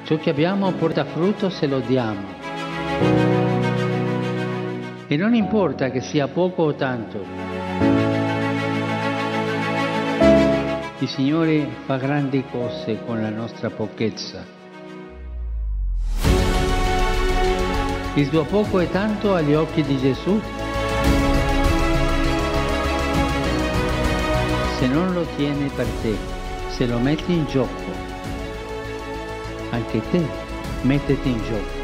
Ciò che abbiamo porta frutto se lo diamo. E non importa che sia poco o tanto. Il Signore fa grandi cose con la nostra pochezza. Il tuo poco è tanto agli occhi di Gesù? Se non lo tieni per te, se lo metti in gioco, anche te mettiti in gioco.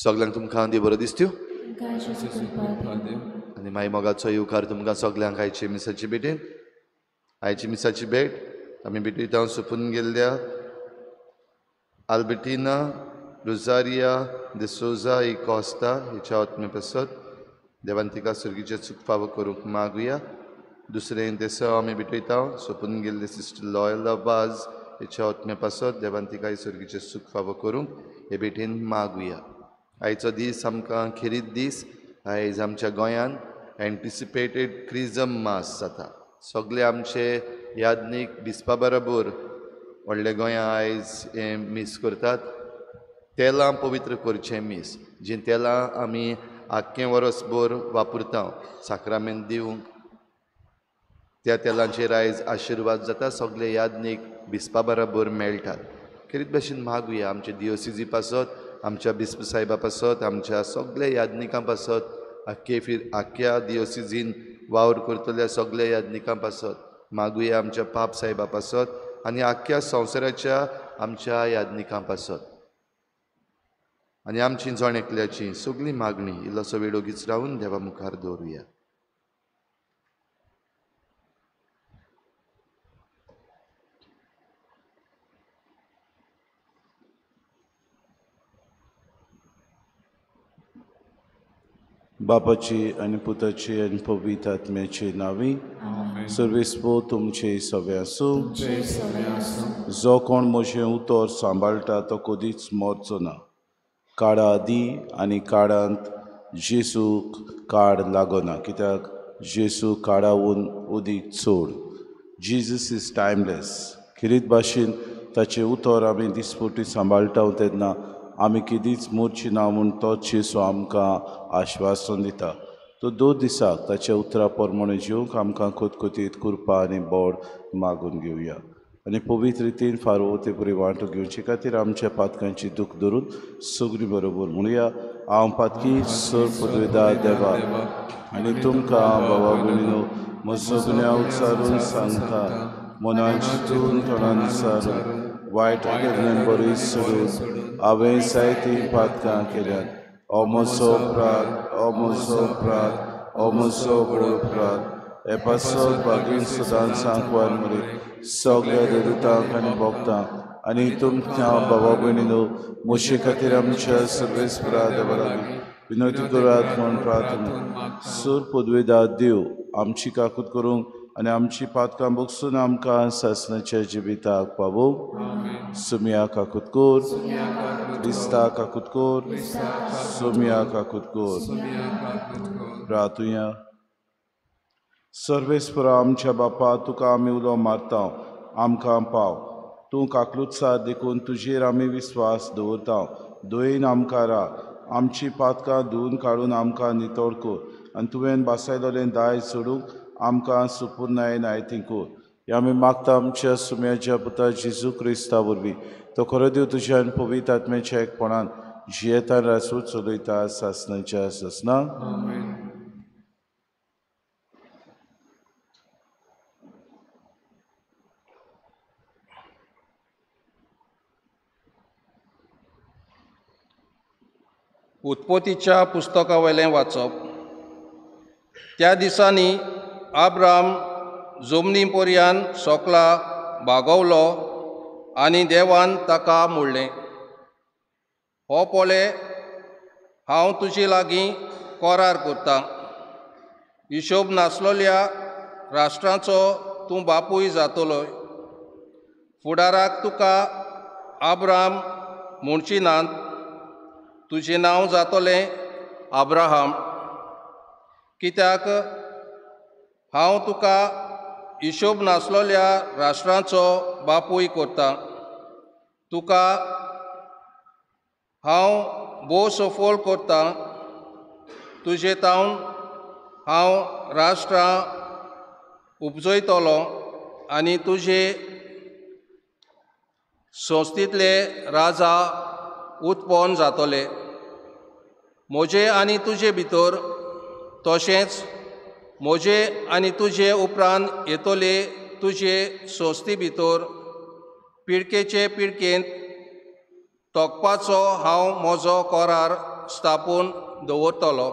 सगळ्यांक तुमकां देव बरो दिसत्यो आनी मागीर मोगाचो येवकार तुमकां सगळ्यांक आयचे मिसाची भेटेन. आयची मिसाची भेट आमी भेटयता सोंपून गेल्ल्या आल्बर्टिना रोजारिया डिसोजा ही कॉस्ता हिच्या आत्मे पासत देवान तिका सुर्गीचें चूक फावो करूंक मागुया. दुसरें देसांव आमी भेटयता सोंपून गेल्ले सिस्टर लॉयला वाज हिच्या आत्मे पासत देवान तिका सुर्गीचें सूख फावो करूंक हे भेटेन मागुया. आयचो दीस आमकां खेरीत दीस. आयज आमच्या गोंयान एन्टिसिपेटेड क्रिजम मास जाता. सगळे आमचे यादनीक बिस्पा बरोबर व्हडल्या गोंया आयज हें मीस करतात. तेलां पवित्र करचें मीस, जीं तेलां आमी आख्खें वरसभर वापरता साक्रामेंत दिवंक, त्या तेलांचेर आयज आशिर्वाद जाता. सगळे यादनीक बिस्पा बरोबर मेळटात. खेरीत भाशेन मागुया आमचे दियोसिजी पासत, आमच्या बिस्प साहेबा पासत, आमच्या सगल्या यादनिकां पासत, आख्खे आख्ख्या दियोसिजीन वावर करतल्या सगल्या यादनिकां पासत मागुया. आमच्या पाप साहेबा पासत आनी आख्ख्या संवसाराच्या आमच्या यादनिकां पासत आनी आमची जण एकल्याची सगळी मागणी इल्लोसो वेळ ओगीच रावून देवा मुखार दवरुया. बापाची आनी पुताची आनी पवित्र आत्म्याची नांवी. सर्वेस्पो तुमचे सगळे आसूं. जो कोण म्हजें उतर सांबाळटा तो कदीच मरचो ना. काळा आदी आनी काळांत जेसूक काळ लागना, कित्याक जेसू काळावून उदीक चड. Jesus is timeless. खेरीत भाशेन ताचें उतर आमी दिसपटी सांबाळटा तेन्ना आमी केदीच मोरची ना म्हूण तोच जेसू आमकां आश्वासन दिता. तो दोन दिसाक ताच्या उतरा प्रमाणे जिवंक आमकां खतखतीत कृपा आनी बोड मागून घेवया आनी पवित्र रितीन फारवो ते बरी वांटो घेवचे खातीर आमच्या पातकांची दूख धरून सगळीं बरोबर म्हणुया. हांव पातकी सर पदवेदार देवा आनी तुमकां बाबा भयणीनो म्हजो गुन्यांव उच्चारून सांगता, मनान चिंतून तोंडान सारून वायट केल्ल्यान बरी सोडून हांवें जायतीं पातकां केल्यात. हो म्हजो अपराध, हो म्हजो अपराध, हो म्हजो व्हड अपराध. हे पासत बागीन सदांच सांकवार मरे सगळ्या देवतांक आनी भक्तांक आनी तुमच्या बाबा भयणीनो म्हजे खातीर आमच्या सर्वेस्परा देवा लागीं विनवती करात म्हूण प्रार्थना. सूर पदवेदार देव आमची काकूत करूंक आनी आमची पातकां भोगसून आमकां सासणाच्या जिविताक पावो. सुमिया काकुतकोर, क्रिस्ता काकुतकोर, सुमिया काकुतकोर. प्रार्थुया. सर्वेस्परा आमच्या बापा, तुका आमी उलो मारता, आमकां पाव. तूं काकलुत्सा देखून तुजेर आमी विस्वास दवरता. दयेन आमकां राख, आमची पातकां धुवन काडून आमकां नितळ कर आनी तुवें बासायलोलें दायज सोडूंक आमकां सुपुर्नायेन आयती कर. हें आमी मागता आमच्या सुम्याच्या पुता जेजू क्रिस्ता वरवीं. तो खरो देव तुज्या आनी पवित्र आत्म्याच्या एकपणान जियेता रासू चलयता सासणाच्या सासणां. उत्पत्तीच्या पुस्तका वयलें वाचप. त्या दिसांनी आब्राम जमनी पर्यान सोकला बागवलो आनी देवान ताका म्हणलें, हो पळय हांव तुजे लागीं करार करतां, हिशोब नासलोल्या राष्ट्रांचो तूं बापूय जातलो. फुडाराक तुका आब्राम म्हणची नात, तुजें नांव जातलें अब्राहम, कित्याक हांव तुका हिशोब नासलोल्या राष्ट्रांचो बापूय करतां. तुका हांव भोव सफल करतां, तुजे तावन हांव राष्ट्रां उपजयतलो आनी तुजे संस्थेंतले राजा उत्पन्न जातले. म्हजे आनी तुजे भितर तशेंच म्हजे आनी तुजे उपरांत येतले तुजे संस्थे भितर पिळकेचे पिळकेंत तोखपाचो हांव म्हजो करार स्थापून दवरतलो.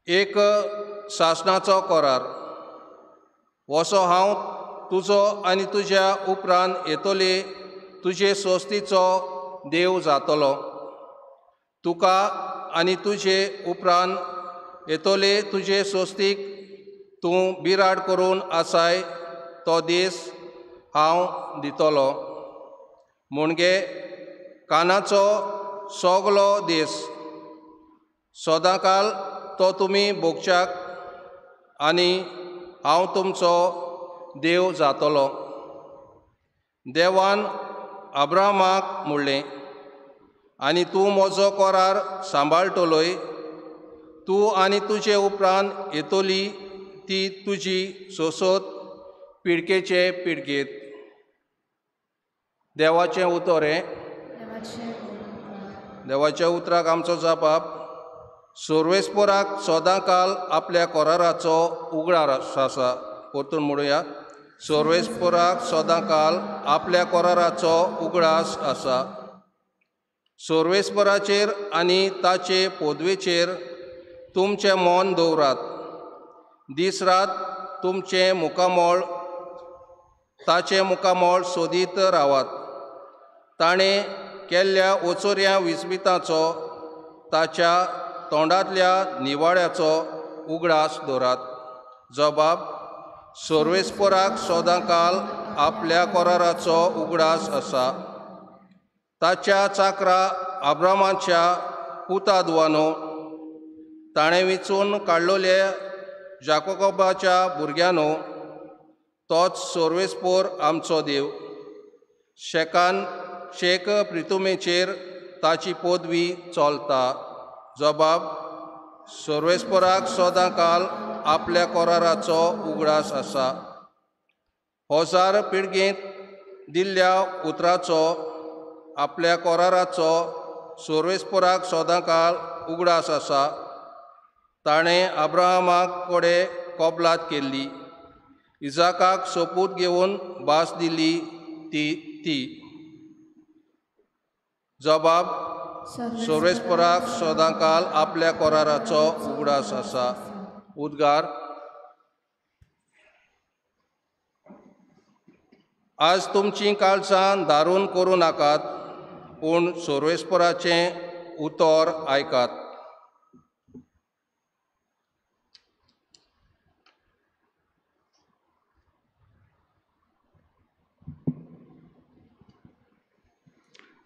एक सासणाचो करार वसो हांव तुजो आनी तुज्या उपरांत येतले तुजे संस्थेचो देव जातलो. तुका आनी तुजे उपरांत येतले तुजे संस्थेक तूं बिराड करून आसाय तो दीस हांव दितलो, म्हणजे कानाचो सगलो दीस सदांकाल तो तुमी भोगच्याक आनी हांव तुमचो देव जातलो. देवान अब्राहमाक म्हणलें, आनी तूं म्हजो करार सांबाळटलोय, तूं आनी तुजे उपरांत येतली ती तुजी सोसत पिळकेचे पिळगेंत. देवाचें उतर हें. देवाच्या उतराक आमचो जापाप. सर्वेस्पराक सदांकाल आपल्या कराराचो उगडास आसा. परतून म्हणुया, सर्वेस्पराक सदांकाल आपल्या कराराचो उगडास आसा. सर्वेस्पराचेर आनी ताचे पदवेचेर तुमचें मन दवरात. दीस रात तुमचें मुखामळ ताचें मुखामळ सोदीत रावात. ताणें केल्ल्या ओचोऱ्या विस्मिताचो ताच्या तोंडांतल्या निवाड्याचो उगडास दवरात. जबाब, सर्वेस्पराक सदांकाल आपल्या कराराचो उगडास आसा. ताच्या चाकरा अब्रामाच्या पुता दुवानो, ताणें विंचून काडलोले जाकोबाच्या भुरग्यांनो, तोच सर्वेस्पोर आमचो देव. शेकान शेक प्रितुमेचेर ताची पदवी चलता. जबाब, सर्वेस्पराक सदांकाल आपल्या कराराचो उगडास आसा. हजार पिळगेंत दिल्ल्या उतराचो आपल्या कराराचो सर्वेस्पराक सदांकाल उगडास आसा. ताणें अब्राहमाक कडेन कबलात केल्ली, इजाकाक सोपूत घेवन भास दिली ती ती. जबाब, सर्वेस्पराक सदांकाल आपल्या कराराचो उगडास आसा. उद्गार. आज तुमचीं काळजां दारून करूं नाकात, पूण सर्वेस्पराचें उतर आयकात.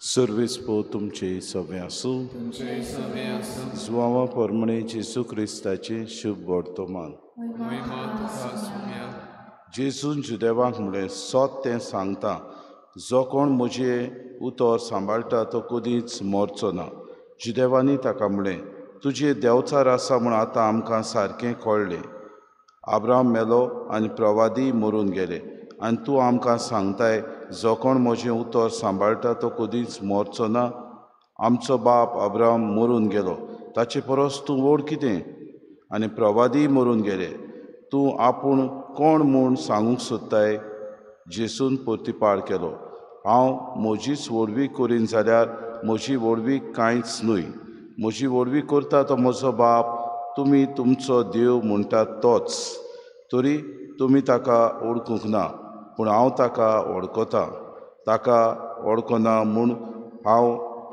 सर्वेस पो तुमचे सगळें आसूं। जुवांवा परमणे जेजू क्रिस्ताचें शुभ वर्तमान। जेजून जुदेवांक म्हणलें, सत तें सांगता, जो कोण म्हजें उतर सांबाळटा तो कदीच मरचो ना। जुदेवांनी ताका म्हणलें, तुजें देवचार आसा म्हूण आतां आमकां सारकें कळ्ळें। आब्राम मेलो आनी प्रवादी मरून गेले आनी तूं आमकां सांगताय, जो कोण म्हजें उतर सांबाळटा तो कदीच मरचो ना। आमचो बाप अब्राम मरून गेलो, ताचे परस तूं व्हड कितें? आनी प्रवादीय मरून गेले, तूं आपूण कोण म्हूण सांगूंक सोदताय? जेजून प्रतिपाळ केलो, हांव म्हजीच व्हडवीक करीन जाल्यार म्हजी व्हडवीक कांयच न्हय। म्हजी व्हडवीक करता तो म्हजो बाप, तुमी तुमचो देव म्हणटात तोच। तरी तुमी ताका वळखूंक ना, पूण हांव ताका वळखतां। ताका वळखना म्हूण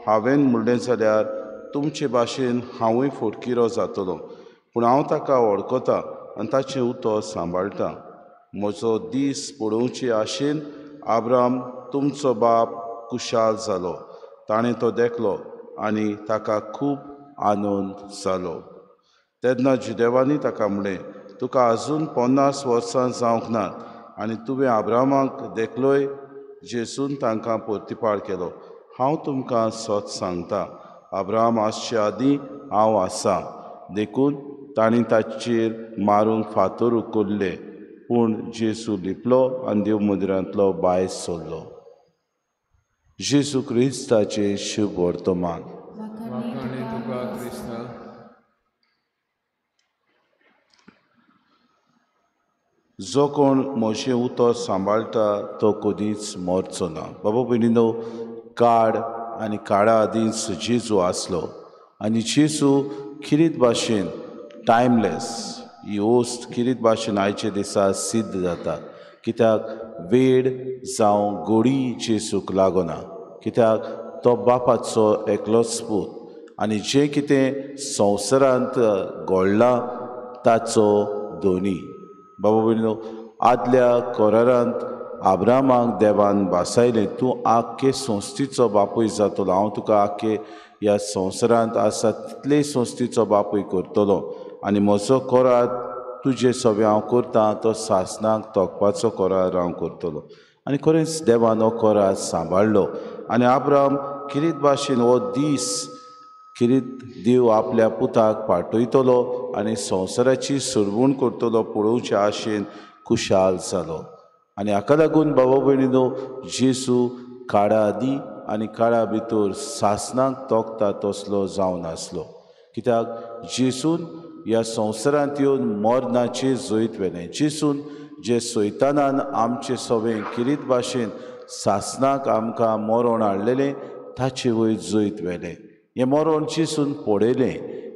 हांवें म्हणलें जाल्यार तुमचे भाशेन हांवूय फटकिरो जातलो, पूण हांव ताका वळखतां आनी ताचें उतर सांबाळटां। म्हजो दीस पळोवचे आशेन आब्राम तुमचो बाप कुशाल जालो, ताणें तो देखलो आनी ताका खूब आनंद जालो। तेन्ना जुदेवांनी ताका म्हणलें, तुका आजून 50 वर्सां जावंक नात आनी तुवें आब्रामाक देखलोय? जेजून तांकां प्रतिपाळ केलो, हांव तुमकां सत सांगता, आब्राम आसचे आदीं हांव आसा। देखून तांणी ताचेर मारूंक फातर उखल्ले, पूण जेजू लिपलो आनी देव मंदिरांतलो भायर सरलो। जेजू क्रिस्ताचें शुभ वर्तमान। जो कोण म्हजें उतर सांबाळटा तो कदीच मरचो ना। बाबा भयणीनो, काळ आनी काळा आदींच जेजू आसलो आनी जेजू खिरीत भाशेन टायमलेस ही वस्त खिरीत भाशेन आयचे दिसा सिद्ध जाता। कित्याक वेळ जावं गोडी जेजूक लागना, कित्याक तो बापाचो एकलोच पूत आनी जें कितें संवसारांत घडलां ताचो दोनी। बाबा भयणीनो, आदल्या करारांत आब्रामाक देवान भासायलें, तूं आख्खे संस्थेचो बापूय जातलो, हांव तुका आख्खे ह्या संवसारांत आसा तितले संस्थेचो बापूय करतलो आनी म्हजो करार तुजे सगळें हांव करतां तो सासणाक तोखपाचो करार हांव करतलो। आनी खरेंच देवान हो करार सांबाळ्ळो आनी आब्राम किरीत भाशेन हो दीस किरीत देव आपल्या पुताक पाठयतलो आनी संवसाराची सोडवण करतलो पळोवचे आशेन खुशाल जालो। आनी हाका लागून बाबा भयणीनो, जेजू काळा आदीं आनी काळा भितर सासणाक तोखता तसलो जावन आसलो, कित्याक जेजून ह्या संवसारांत येवन मरणाचें जैत व्हेलें। जेजून जे सैतानान आमचे सगळें किरीत भाशेन सासणाक आमकां मरण हाडलेलें ताचे वयर जैत व्हेलें। हें मरण जेजून पळयलें,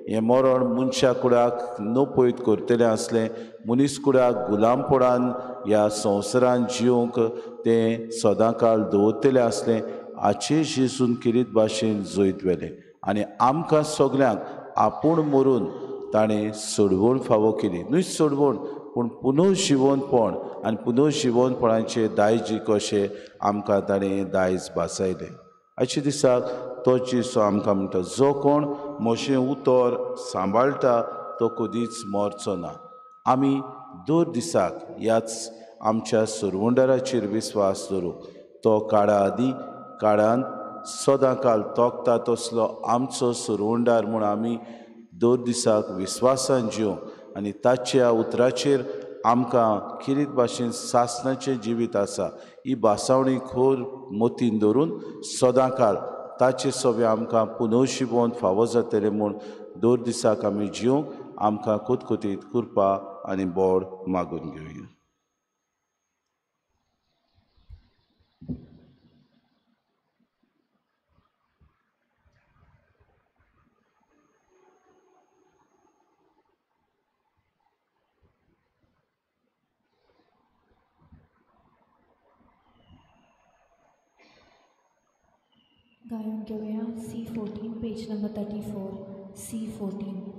हें मरण मनशा कुडाक नपयत करतलें आसलें, मनीस कुडाक गुलामपणान ह्या संवसारांत जिवंक तें सदांकाल दवरतलें आसलें, हाचें जेजून किरीत भाशेन जैत व्हेलें आनी आमकां सगल्यांक आपूण मरून ताणें सोडवण फावो केली। न्हय सोडवण पूण पुनर्जिवनपण आनी पुनर्जिवनपणाचें दायज कशें आमकां ताणें दायज भासायलें। आयच्या दिसाक तो जेजू आमकां म्हणटा, जो कोण म्हजें उतर सांबाळटा तो कदीच मरचो ना। आमी दर दिसाक ह्याच आमच्या सरवंडाराचेर विस्वास दवरूंक, तो काळा आदीं काळान सदांकाल तोखता तसलो आमचो सरवंडार म्हूण आमी दर दिसाक विस्वासान जिवंक आनी ताच्या उतराचेर आमकां किरीत भाशेन सासणाचें जिवीत आसा ही भासावणी खोर मतीन दवरून सदांकाल ताचे सगळें आमकां पुनर्जिवन फावो जातलें म्हूण दर दिसाक आमी जिवंक आमकां कुतकुतीत कृपा आनी बोड मागून घेवया। गायन घेवया C14 page number 34 C14।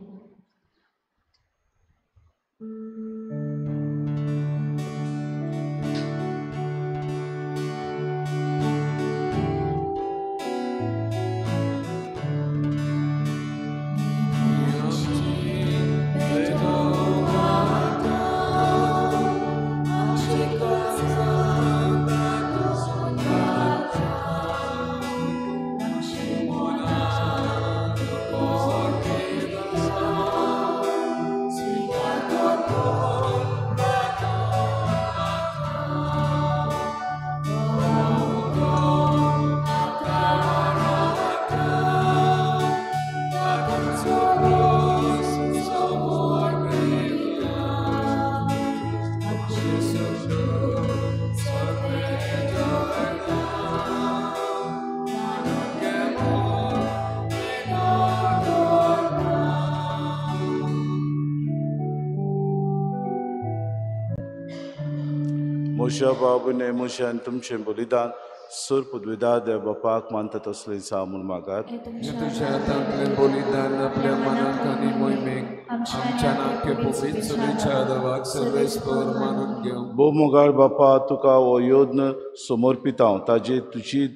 म्हज्या बाबूने म्हज्या आनी तुमचें बलिदान सुर पदवीदार देव बापाक मानता तसलें जावं म्हूण मागात. तुज्या हातांतलें बलिदान आपल्या मनाक आनी मोहिमेक आमच्या नाक्य पवित्र सभेच्या देवाक सर्वेस्पर मानून घेवं. भोव मोगाळ बापा, तुका हो यज्ञ समर्पितां, ताजेर तुजी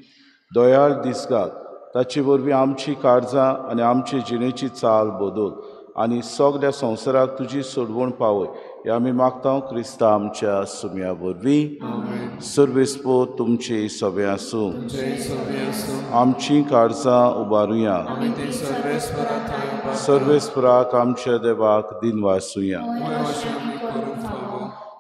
दयाळ दिसगात. ताचे वरवीं आमची काळजां आनी आमचे जिणेची चाल बदल आनी सगल्या संवसाराक तुजी सोडवण पावय हे आमी मागता क्रिस्ता आमच्या सुम्या वरवीं. सर्वेस्पर तुमचे सगळें आसूं. आमची काळजां उबारुया. सर्वेस्पराक आमच्या देवाक दिनवासुया.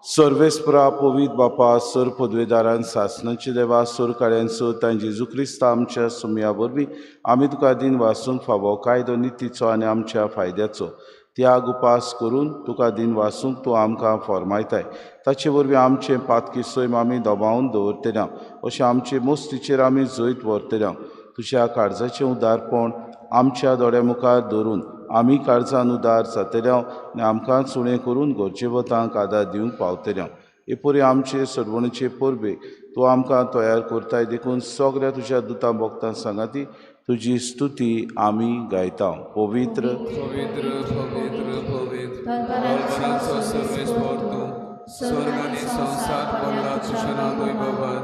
सर्वेस्परा पवित्र बापा, सर पदवेदारान सासनाचे देवा, सर काड्यांचो तांचे जेजू क्रिस्ता आमच्या सुम्या वरवीं आमी तुका दिन वासूंक फावो कायदो नितीचो आनी आमच्या फायद्याचो त्याग उपास करून तुका दिन वासूंक तूं आमकां फॉर्मायताय. ताचे वरवीं आमचें पातकी सैम आमी दबावन दवरतल्या अशें आमचे मोस्तीचेर आमी जैत व्हरतल्या. तुज्या काळजाचें उदारपण आमच्या दोळ्या मुखार दवरून आमी काळजान उदार जातल्या आनी आमकां सुणें करून गरजेवतांक आदार दिवंक पावतल्या. हे परी आमचे सरवणेचे परबेक तूं आमकां तयार करताय देखून सगल्या तुज्या दुतां भोगतां सांगाती तुजी स्तुती आमी गायता. पवित्र पवित्र पवित्र पवित्र बलवानाचो सर्वेस्पर तूं, स्वर्ग आनी संवसार भरला तुज्या नांव वैभवान,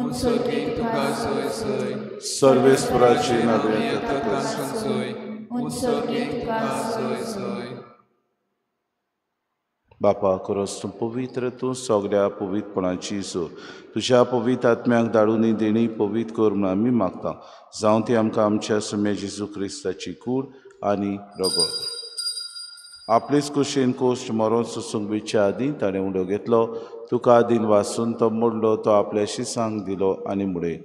उत्सर्गीक तुका जय जय. सर्वेस्पराची नवे जय, उत्सर्गीक तुका जय जय. बापा, खरोच तूं पवित्र, तूं सगल्या पवित्रपणाची सो तुज्या पवित्र आत्म्याक धाडून ही देणी पवित्र कर म्हूण आमी मागता. जावं ती आमकां आमच्या सुम्या जेजू क्रिस्ताची कूड आनी रगत. आपलेच कुशीन कोश्ट मरोन सोसूंक वेच्या आदीं ताणें उडो घेतलो, तुका दिन वासून तो मोडलो, तो आपल्या शिसांक दिलो आनी म्हणलें,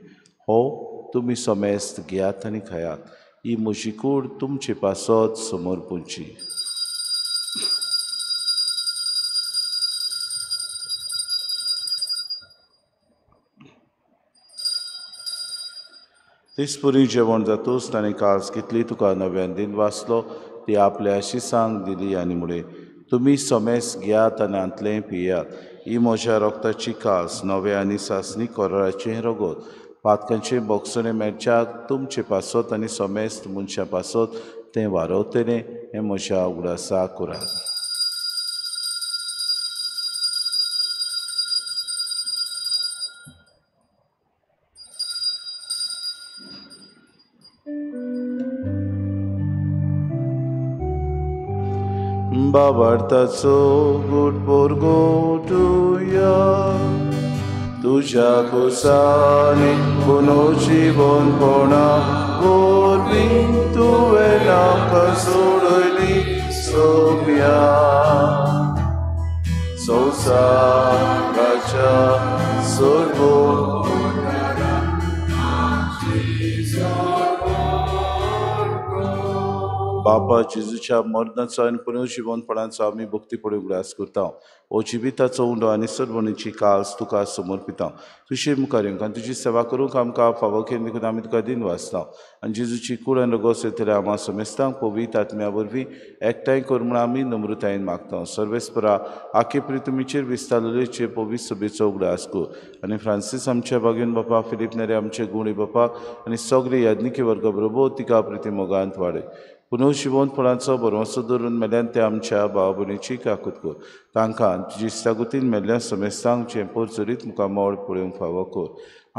हो तुमी समेस्त घेयात आनी खायात, ही म्हजी कूड तुमचे पासत समर्पूची. तेचपरी जेवण जातूच ताणें कास घेतली, तुका नव्यान दिन वाचलो, ती आपल्या शिसांक दिली आनी म्हणलें, तुमी समेस्त घेयात आनी हांतलें पियात, ही म्हज्या रक्ताची कास, नव्या आनी सासणी कराराचें रगत, पातकांचें बोगसणें मेळच्याक तुमचे पासत आनी समेस्त मनशां पासत तें वारवतलें, हें म्हज्या उगडासा करात. बाबार्थाचो गुट पोरगोटुया तुज्या कुसानी पुनोजिवनपणा वरवीं तुवें आमकां सोडयली सोम्या. संवसाराच्या सर्व बापा, जेजूच्या मरणाचो आनी पुनर्जिवनपणाचो आमी भक्तीपणी उगडास करता. हो जिविताचो उंडो आनी सरवणीची कास तुका समर्पिता. तुजे मुखार येवंक आनी तुजी सेवा करूंक आमकां फावो केली देखून आमी तुका दिन वाचता. आनी जेजूची कूड आनी रगत येतल्या आमा समेस्तांक पवित्र आत्म्या वरवीं एकठांय कर म्हूण आमी नम्रतायेन मागता. सर्वेस्परा, आखेपरी तुमीचेर विस्तारलेचे पवित्र सभेचो उगडास कर आनी फ्रांसीस आमच्या बागेन बापा, फिलीप नेरे आमचे गुणी बापा आनी सगळे याज्ञिकी वर्गा बरोबर तिका प्रिती मोगांत वाडय. पुनर्जिवनपणाचो भरवंसो दवरून मेल्यान ते आमच्या भाव भयणीची काकूत कर. तांकां तुजी इश्टागतीन मेल्ल्या समेस्तांक जें पोरचरीत मुखामळ पळोवंक फावो कर.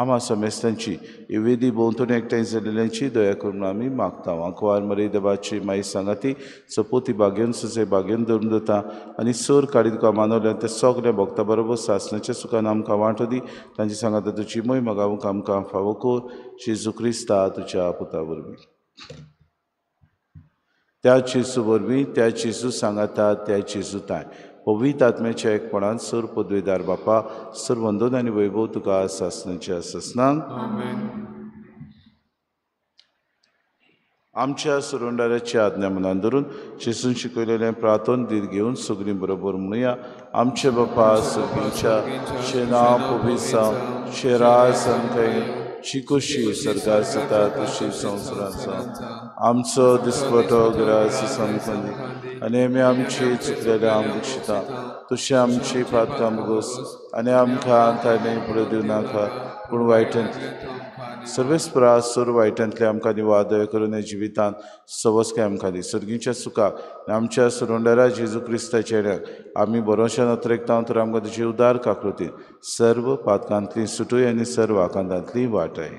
आमा समेस्तांची इवेदी भोंवतणी एकठांय जाल्ल्यांची दया करून आमी मागता. आंकवार मरे देवाची माई सांगाती सपोती बागेवन सुसे बागेवन दवरून दवरता आनी सर काडी तुका मानवल्या ते सगल्या भक्ता बरोबर सासणाच्या सुखान आमकां वांटो दी. तांची सांगाता तुजी मोय मागावंक आमकां फावो कर. जेजू क्रिस्ता तुज्या पुता वरवीं. त्या जेजू वरवीं, त्या जेजू सांगाता, त्या जेजू ताय पवित्र आत्म्याच्या एकपणान सर पदवेदार बापा, सर वंदन आनी वैभव तुका सासणाच्या सासणांक. आमच्या सुरुंडाराची आज्ञा मनान धरून जेजून शिकयलेलें प्रार्थन धीर घेवन सगळीं बरोबर म्हणुया. आमचे बापा सर्गीच्या, तुजें नांव पवित्र जावं, तुजें राज आमकां येवं, चिकुशी सरकार सता तुशी संवसारांचा आमचो दिसपटो ग्रास सामखांदी आनी आमी आमची चुकलेल्या आमकां शिता तुशी आमची पातकां मुगोस आनी आमकां ताणें फुडें दिवं नाका पूण वायटांतले सर्वेस्परा सुर वायटांतले आमकां निवादय करून ह्या जिवितांत सवस्काय आमकां दी सर्गीच्या सुखाक आमच्या सुरुंडरा जेजू क्रिस्ताच्या चेड्याक आमी बरोवच्या नत्रेकता तर आमकां तुजी उदार काकृती सर्व पातकांतली सुटूय आनी सर्व आकांतांतली वाटाय.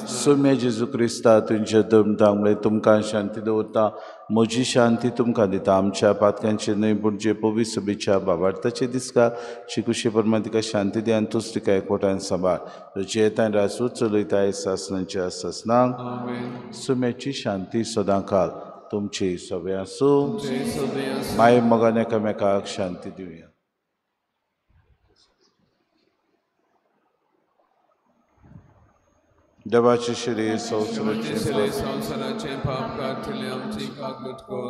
सुम्या जेजू क्रिस्ता तुमच्या दमदांगळे तुमकां शांती दवरता म्हजी शांती तुमकां दिता आमच्या पातकांचे न्हय पूण जे पवित्र सभेच्या बाबार्थाचे दिसका चिकुशे प्रमाण तिका शांती दी आनी तूच तिका एकवटान सांबाळ जेतान राजूच चलयताय सासनाच्या सासनाक. सुम्याची शांती सदांकाल तुमची सगळे आसूं. माय मोगान एकामेकाक शांती दिवया. देवाचे शिरे संवसाराचे पाप काडटले आमची काकूत कर.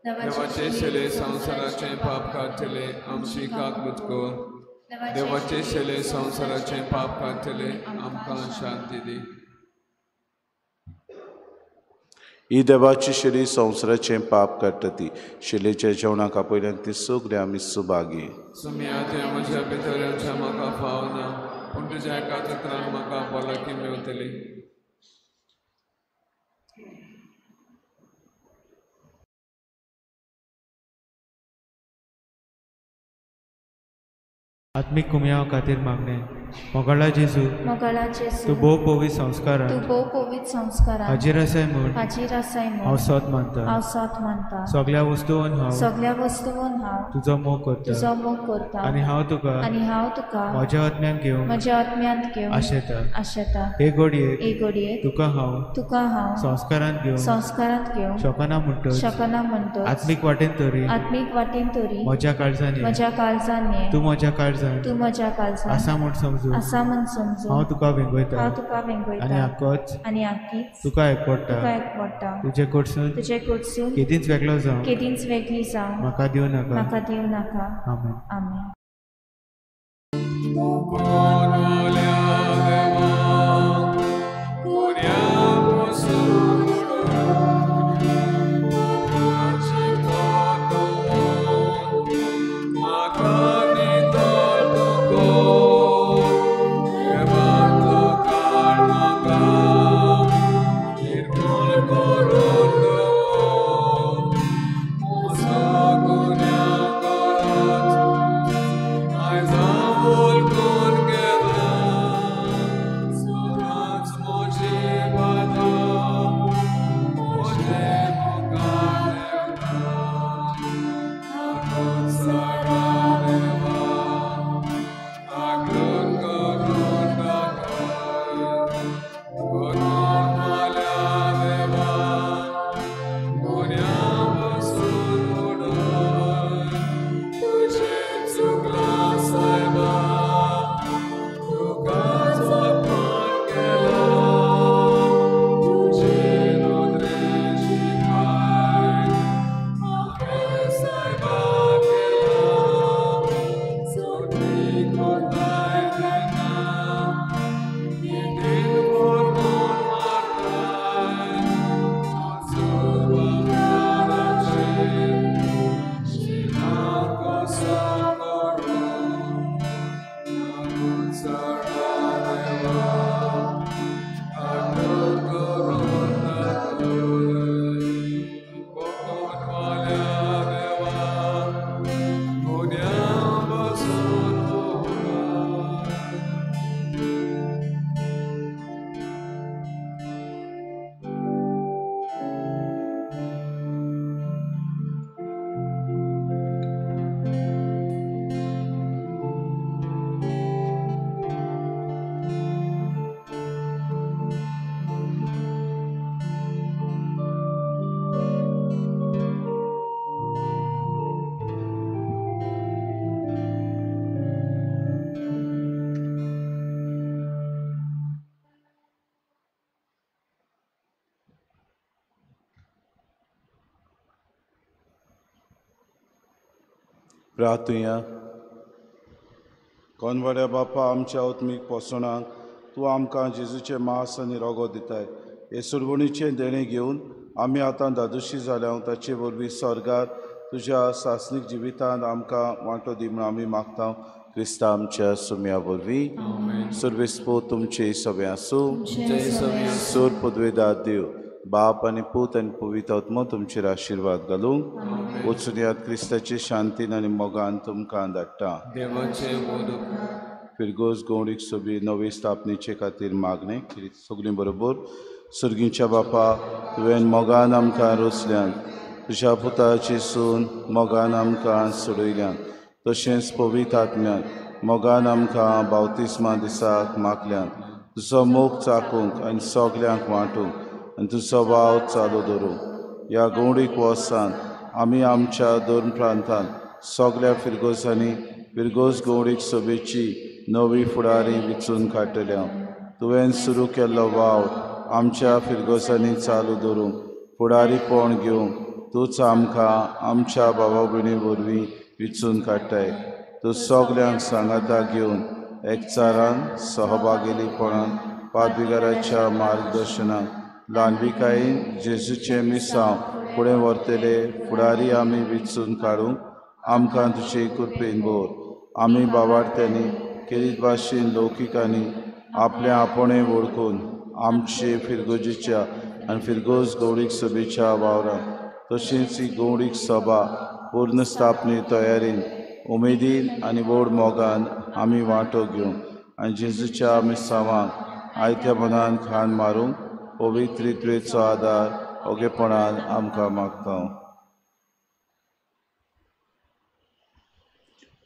देवाचे शिले संवसाराचे पाप काडटले आमची काकूत कर. देवाचे शिले संवसाराचे पाप काडटले आमकां शांती दी. ही देवाची शिरी संवसाराचें पाप काडटा ती शिलेच्या जेवणाक आपयल्यान ती सगळीं आमी सुभागी. सुम्या तुवें म्हज्या भितर येवचें म्हाका फावना पूण तुज्या एका उतरान म्हाका भलायकी मेवतली. आत्मीक कुमयाव खातीर मागणें. मोगाळा जेजू, तूं भोव पवित्र संस्कारांत हाजीर आसाय म्हूण हांव सोत मानता. सगळ्या वस्तून हांव तुजो मोग करता आनी हांव तुका म्हज्या आत्म्यांत घेवन आशेता. हे घडयेक तुका हांव संस्कारांत घेवन शकना म्हणटच आत्मीक वाटेन तरी म्हज्या काळजान ये तूं म्हज्या काळजान आसा म्हूण समजू हांव तुका वेंगयता आनी आकीच तुका एकवटा तुजे कडसून केदींच वेगळो जावं म्हाका दिवं नाका. आमेन. आमेन. प्रार्थुया. कोनवाड्या बापा आमच्या आत्मीक पोसणाक तूं आमकां जेजूचें मांस आनी रोगो दिताय. हे सुरवणीचें देणें घेवन आमी आतां दादोशी जाल्या ताचे वरवीं स्वर्गार तुज्या सासणीक जिवितांत आमकां वांटो दी म्हूण आमी मागता क्रिस्ता आमच्या सुम्या वरवीं. सर्वेस्पो तुमचे सगळें आसूं. सूर पदवेदार देव बाप आनी पूत आनी पवित्र आत्मो तुमचेर आशिर्वाद घालूंक. वचून क्रिस्ताचे शांतीन आनी मोगान तुमकां धाडटा. फिरगोज गौडीक सोबी नवे स्थापनेचे खातीर मागणें सगळीं बरोबर. सुर्गीच्या बापा तुवें मोगान आमकां रोसल्यान तुज्या पुताची सून मोगान आमकां सोडयल्यान तशेंच पवित्र आत्म्यान मोगान आमकां बावतिस्मा दिसाक मागल्यान तुजो मोग चाकूंक आनी सगल्यांक वांटूंक आनी तुजो वाव चालू दवरूंक. ह्या गौडीक वर्सान आमी आमच्या दोन प्रांतांत सगल्या फिरगोजांनी फिरगोज गौडीक सभेची नवी फुडारी विचून काडटल्या. तुवें सुरू केल्लो वावर आमच्या फिरगोजांनी चालू दवरूंक फुडारीपण घेवंक तूंच आमकां आमच्या भावा भयणी वरवीं विचून काडटाय. तूं सगल्यांक सांगाता घेवन एकचारान सहभागीपणान पादविगाराच्या मार्गदर्शनान ल्हानविकायेन जेजूचें मिसांव फुडें व्हरतले फुडारी आमी विचून काडूंक आमकां तुजे कृपेन भर. आमी बाबार्थ्यांनी केरीत भाशेन लौकिकांनी आपलें आपणें वळखून आमचे फिरगोजीच्या आनी फिरगोज गौडीक सभेच्या वावरान तशेंच ही गौडीक सभा पूर्ण स्थापने तयारीन उमेदीन आनी व्हड मोगान आमी वांटो घेवंक आनी जेजूच्या मिसांवांक आयत्या मनान खान मारूंक पवित्र त्वेचो आदार ओगेपणान आमकां मागता.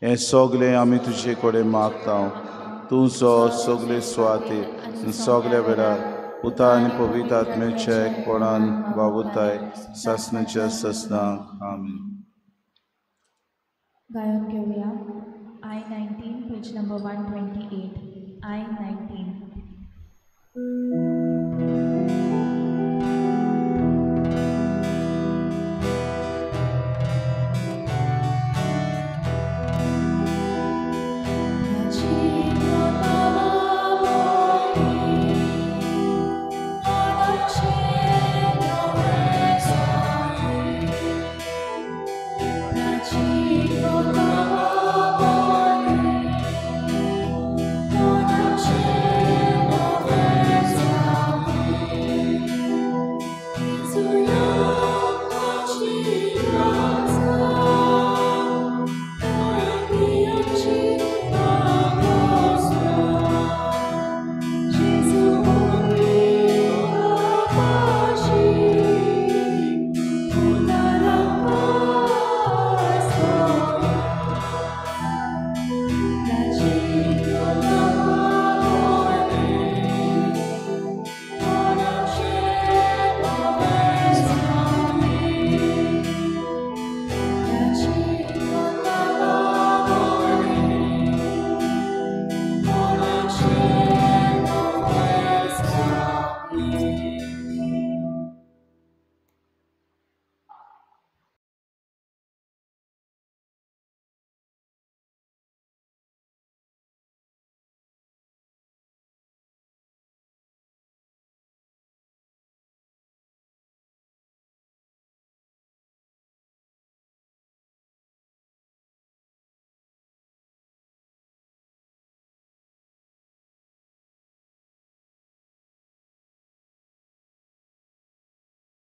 हें सगलें आमी तुजे कडेन मागता. तूं जो सगळे सुवातेर सगल्या वेळार पुता आनी पवित्र आत्म्याच्या एकपणान वावुरताय सासणाच्या ससनाक. आमेन. गायन घेवया I-19 page number 128. I-19.